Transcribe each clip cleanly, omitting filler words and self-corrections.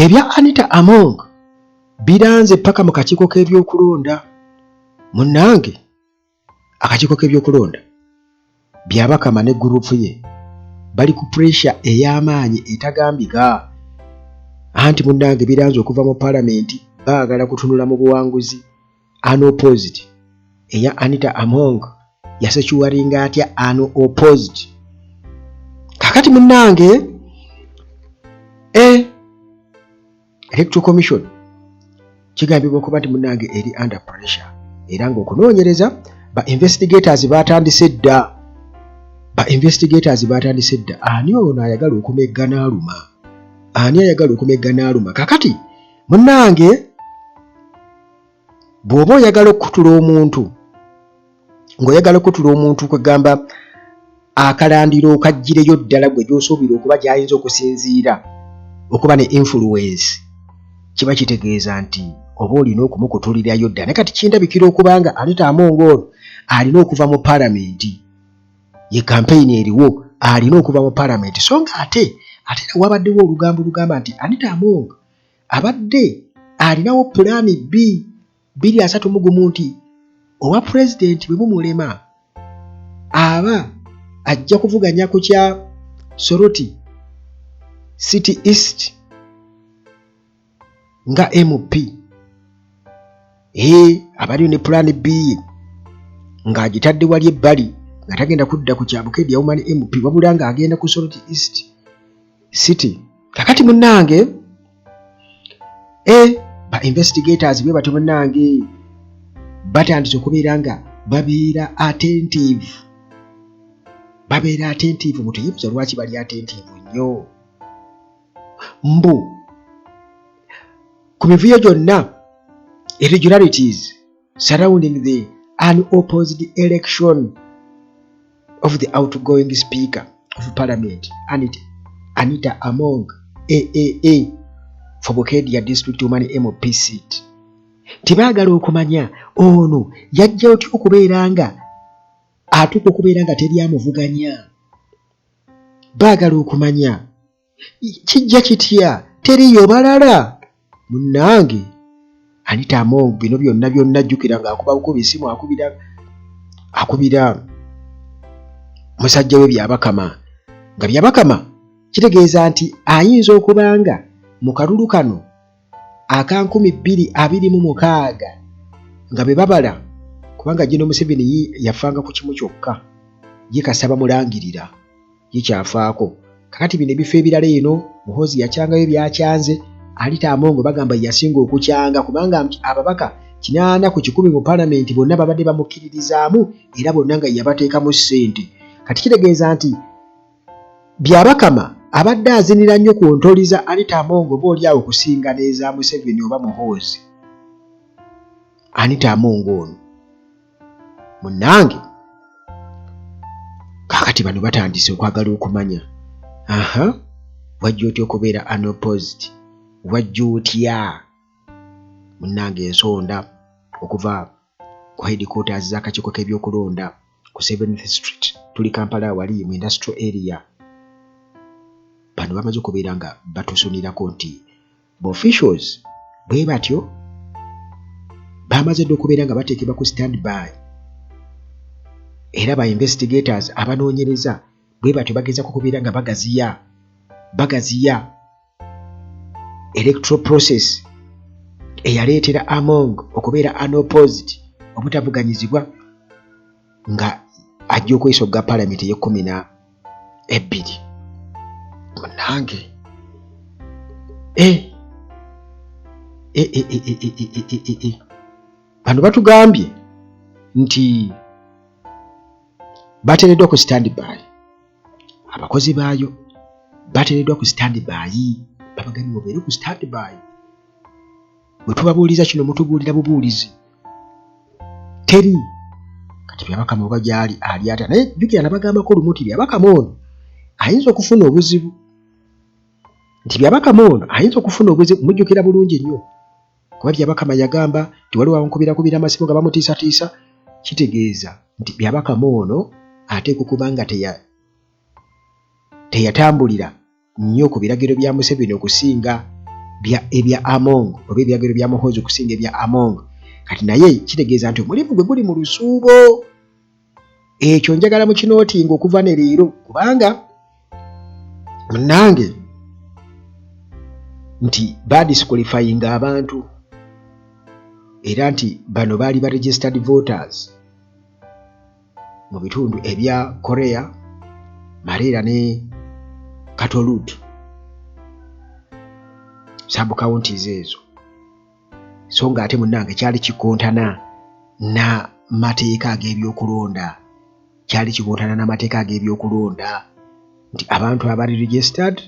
Ebya Anita Among biranze paka mu kakiiko k'ebyokulonda. Munnange, akakiiko k'ebyokulonda, Byabakama ne gurupu ye bali ku pressure ey'amaanyi etagambika. Anti munnange, biranze okuva mu palamenti, baagala kutunula mu buwanguzi unopposed eya Anita Among. Yasecuringa atya unopposed? Kakati munnange, Electoral Commission kigambibwa okuba nti munnange eri under pressure, era ng'okunoonyereza ba investigators batandise dda. Ba investigators batandise dda. Ani ono ayagala okumegga n'aluma? Ani ayagala okumegga n'aluma? Kakati munnange, bw'oba oyagala okukutula omuntu, ng'oyagala okukutula omuntu, kwegamba akalandiro okaggireyo ddala gwe gy'osuubira okuba gy'ayinza okusinziira okuba ne influence, kiba kitegeeza nti oba olina okumukutulirayo ddala. Naye kati kindabikira okuba nga Anita Among ono alina okuva mu palamenti. Ye kampeyini eriwo, alina okuva mu palamenti. So nga ate era wabaddewo olugambo lugamba nti Anita Among abadde alinawo plan B 2031, nti owa pulezidenti bwe bumulema aba ajja kuvuganya ku kya Soroti City East nga MP. Ee, abaliyo ne plan B ng'agitadde wali ebbali, nga tagenda kudda ku kya Bukedea Woman MP, wabula ng'agenda ku Soroti East City. Kakati munnange, ba investigators bwe batyo munnange batandise okubeera nga babeera attentive, babeera attentive. Muteyebuza lwaki bali attentive nnyo. Mbu ku mivuyo gyonna, irregularities surrounding the unopposed election of the outgoing Speaker of Parliament Anita Among AAA for Bukedia District Woman MP seat. Tibaagala okumanya ono yajja otya okubeera nga atuuka okubeera nga teri amuvuganya. Baagala okumanya kijja kitya, teriyo balala. Munnange, Anita Among bino byonna byonna, jjukira ng'akuba bukubi esimu, akubira musajja we Byabakama, nga Byabakama kitegeeza nti ayinza okuba nga mu kalulu kano aka 2026 nga be babala, kubanga Gino Museveni yafanga ku kimu kyokka, ye kasaba mulangirira ye kyafaako. Kakati bino ebifo ebirala eno Muhoozi yakyangayo byakyanze. Anita Among bagamba yasinga okukyanga, kubanga ababaka 80% mu palamenti bonna babadde bamukkiririzaamu, era bonna nga yabateekamu ssente. Kati kitegeeza nti Byabakama abadde azinira nnyo ku ntoli za Anita Among, oba oli awo kusinga n'eza Museveni oba Muhoozi. Anita Among ono munnange, kaakati bano batandise okwagala okumanya, aha, wajja otya okubeera unopposed? Wajja otya? Munnange, ensonda okuva ku headquarters z'akakiiko k'ebyokulonda ku 7th Street, tuli Kampala wali mu industrial area, bano bamaze okubeera nga batusunirako nti officials bwe batyo bamaze dda okubeera nga bateekebwa ku stand by, era ba investigators abanoonyereza bwe batyo bagezako okubeera nga bagaziya electoral process eyaleetera Among okubeera unopposed, obutavuganyizibwa, nga ajja okwesogga palamenti ey'e-12. Munange, e e e e e e e e e bano batugambye nti bateereddwa ku stand by, abakozi baayo bateereddwa ku stand by. Babagambye mubeere ku stand by. Bwe tubabuuliza kino, mutubuulira bubuulizi, teri. Kati Byabakama oba gyali ali ata? Naye jjukira nabagambako olumu nti Byabakama ono ayinza okufuna obuzibu, nti Byabakama ono ayinza okufuna obuzibu. Mujjukira bulungi nnyo, kuba Byabakama yagamba nti waliwo abankubirakubira amasimu nga bamutiisatiisa. Kitegeeza nti Byabakama ono ateekwa okuba nga teyatambulira nnyo ku biragiro bya Museveni okusinga Ebya Among oba ebyagero bya Muhoozi okusinga ebya Among. Kati naye kitegeeza nti omulimu gwe guli mu lusuubo. Ekyo njagala mukinootinga okuva ne leero, kubanga munange nti badisqualifyinga abantu era nti bano baali ba registered voters mu bitundu ebya Korea, Mareera ne Katolud sub counties ezo, so nga ate munnange kyali kikontana n'amateeka ag'ebyokulonda. Kyali kikontana n'amateeka ag'ebyokulonda nti abantu abali registered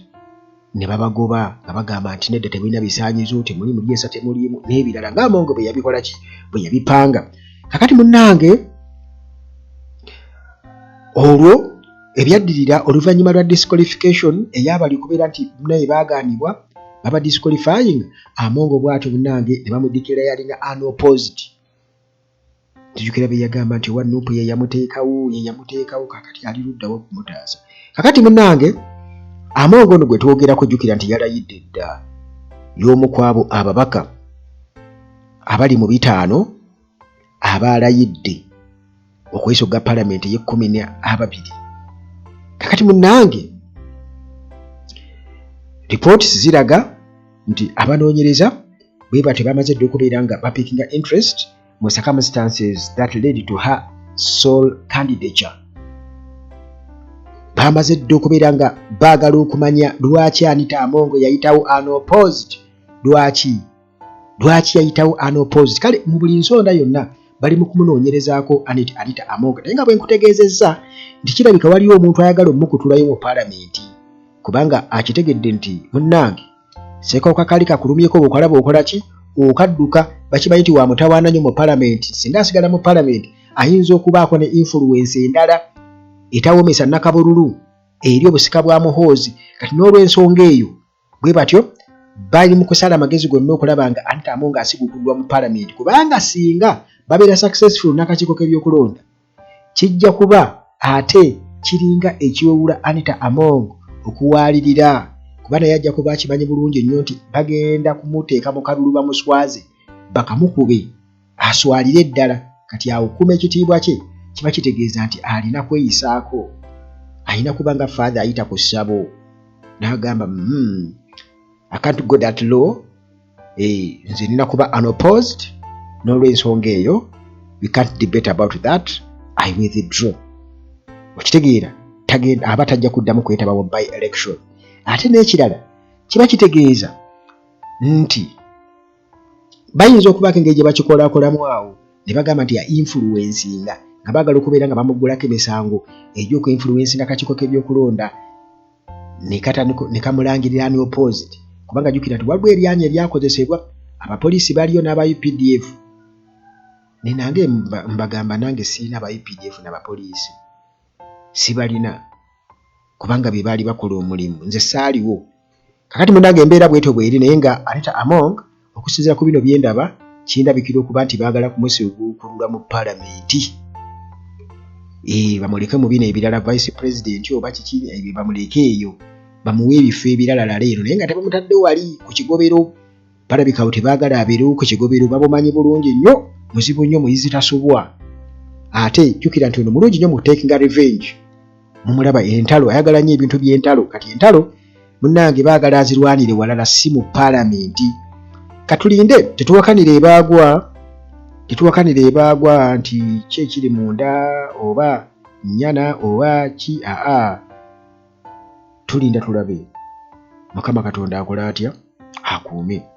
ne babagoba nga bagamba nti nedda, temulina bisaanyizo, temuli mulyesa, temuliimu n'ebirala, ng'Among bwe yabikola ki, bwe yabipanga. Kakati munnange, olwo ebyaddirira oluvannyuma lwa disqualification eyabali okubeera nti naye baagaanibwa, baba disqualifying Among bw'atyo, munnange ne bamudeclaringa unopposed. Tujjukira bye yagamba nti owa NUP ye yamuteekawo, ye yamuteekawo. Kakati ali luddawo okumutaasa? Kakati munnange, Among ono gwe twogerako, jjukira nti yalayidde dda, y'omu ku abo ababaka abali mu 50 abaalayidde okwesogga palamenti ey'e-12. Kakati munnange, ripooti ziraga nti abanoonyereza bwe batyo bamaze dda okubeera nga bapickinga interest mu circumstances that led to her sole candidature. Bamaze dda okubeera nga baagala okumanya lwaki Anita Among yayitawo unopposed. Lwaki yayitawo unopposed? Kale mu buli nsonda yonna bali mu kumunoonyerezaako Anita Among, naye nga bwe nkutegeezezza nti kirabika waliwo omuntu ayagala omukutulayo mu paalamenti, kubanga akitegedde nti munnange sekawuka kali kakulumyeko, bw'okalaba okola ki? Okadduka. Bakimanyi nti wamutawaana nnyo mu palamenti. Singa asigala mu palamenti, ayinza okubaako ne influence endala etawomesa nakabululu eri obusika bwa Muhoozi. Kati n'olw'ensonga eyo, bwe batyo bali mu kusala amagezi gonna okulaba nga Anita Among asigukulwa mu palamenti, kubanga singa babeera successful n'akakiiko k'ebyokulonda, kijja kuba ate kiringa ekiwewula Anita Among okuwaalirira, kuba naye ajja kuba akimanyi bulungi nnyo nti bagenda kumuteeka mu kalulu bamuswaze, bakamukube aswalire ddala. Kati awo okukuuma ekitiibwa kye kiba kitegeeza nti alina kweyisaako, alina kuba nga father ayita ku ssabo n'agamba, I can't go that low. Nze nina kuba unopposed, n'olw'ensonga eyo we can't debate about that, I withdraw." Okitegeera? Tagenda, aba tajja kuddamu kwetaba mu by election. Ate n'ekirala, kiba kitegeeza nti bayinza okubaako engeri gye bakikolakolamu awo ne bagamba nti ya influencinga, nga baagala okubeera nga bamuggulako emisango egy'okuinfluencinga akakiiko k'ebyokulonda ne kamulangirira unopposed, kubanga jjukira nti waliwo eryanyi eryakozesebwa, abapoliisi baliyo n'aba UPDF. Ne nange mbagamba, nange sirina aba UPDF n'abapoliisi, sibalina, kubanga be baali bakola omulimu, nze saaliwo. Kakati munange, embeera bwetyo bweri, naye nga Anita Among, okusinziira ku bino byendaba, kindabikira okuba nti baagala kumusiiguukulula mu palamenti, bamuleke mu bino ebirala, vice president oba kiki ebyo, bamuleke eyo, bamuwe ebifo ebiralalala eno, naye nga tebamutadde wali ku kigobero. Balabika awo tebaagala abeerewo ku kigobero. Babumanyi bulungi nnyo, muzibu nnyo, muyizi tasubwa. Ate jjukira nti ono mulungi nnyo mu takinga revenge. Mumulaba entalo, ayagala nnyo ebintu by'entalo. Kati entalo munnange baagala azirwanire walala, si mu paalamenti. Katulinde, tetuwakanira ebaagwa, tetuwakanira ebaagwa nti ki ekiri munda oba nnyana oba ki. Aa, tulinda tulabe. Mukama Katonda akola atya, akuume.